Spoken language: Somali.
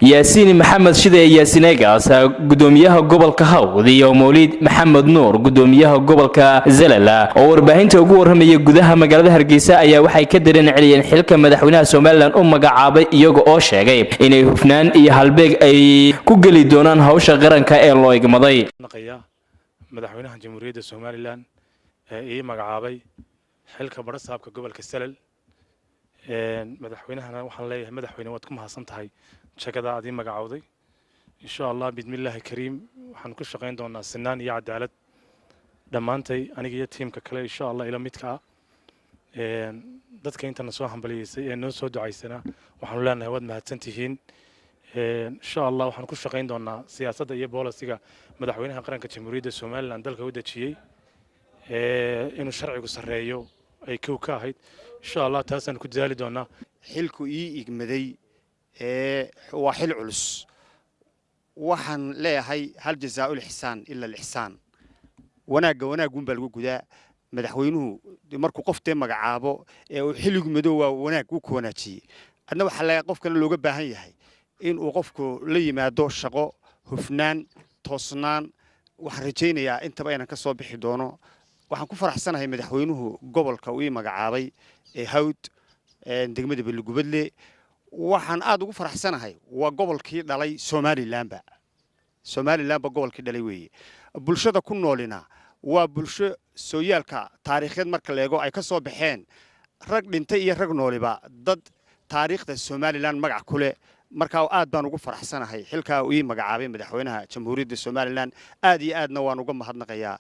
Yaasiin Maxamed Shide Yaasiin Egaas, gudoomiyaha gobolka Hawd, iyo Mawliid Maxamed Nuur, gudoomiyaha gobolka Zelala, oo warbaahinta ugu warramaya gudaha magaalada Hargeysa, ayaa waxay ka dareen celiyeen xilka madaxweynaha Somaliland u magacaabay, iyaga oo sheegay inay hufnaan iyo halbeeg ay ku geli doonaan hawsha qaranka ee loo igmaday. Madaxweynaha Jamhuuriyadda Somaliland ee ii magacaabay xilka badhasaabka gobolka Salal, madaxweynahana waxaan leeyahay: madaxweyne, waad ku mahadsan tahay jagada aad ii magacowday. Insha Allah, bismillaahi kariim, waxaan ku shaqayn doonaa sinaan iyo cadaalad dhammaantay, aniga iyo tiimka kale insha Allah ila midka ah. Dadka intana soo hambaliyeysay ee noo soo ducaysanaa waxaanu leenahay waad mahadsan tihiin. Insha Allah waxaan ku shaqayn doonaa siyaasadda iyo policy-ga madaxweynaha qaranka Jamhuuriyadda Somaliland dalka u dejiyey, inuu sharcigu sarreeyo ay kow ka ahayd. Insha Allah taasaan ku dadaali doonaa. Xilku ii igmaday waa xil culus. Waxaan leeyahay: هل جزاء الإحسان إلا الإحسان. Wanaagga wanaagguunbaa lagu gudaa. Madaxweynuhu markuu qof dee magacaabo ee uu xil igmado, waa wanaag wuu ku wanaajiyey. Adna waxaa leeyahay qofkana looga baahan yahay in uu qofku la yimaado shaqo, hufnaan, toosnaan. Waxaan rajaynayaa intaba inaan ka soo bixi doono. Waxaan ku faraxsanahay madaxweynuhu gobolka uu ii magacaabay ee Hawd, degmada Beligubadle. Waxaan aad ugu faraxsanahay, waa gobolkii dhalay Somalilandba. Somalilandba gobolkii dhalay weeye. Bulshada ku noolina waa bulsho sooyaalka taariikheed marka la eego ay ka soo baxeen rag dhintay iyo rag nooliba, dad taariikhda Somaliland magac ku leh. Markaa aad baan ugu faraxsanahay xilkaa uu ii magacaabay madaxweynaha Jamhuuriyadda Somaliland. Aad iyo aadna waan uga mahadnaqayaa.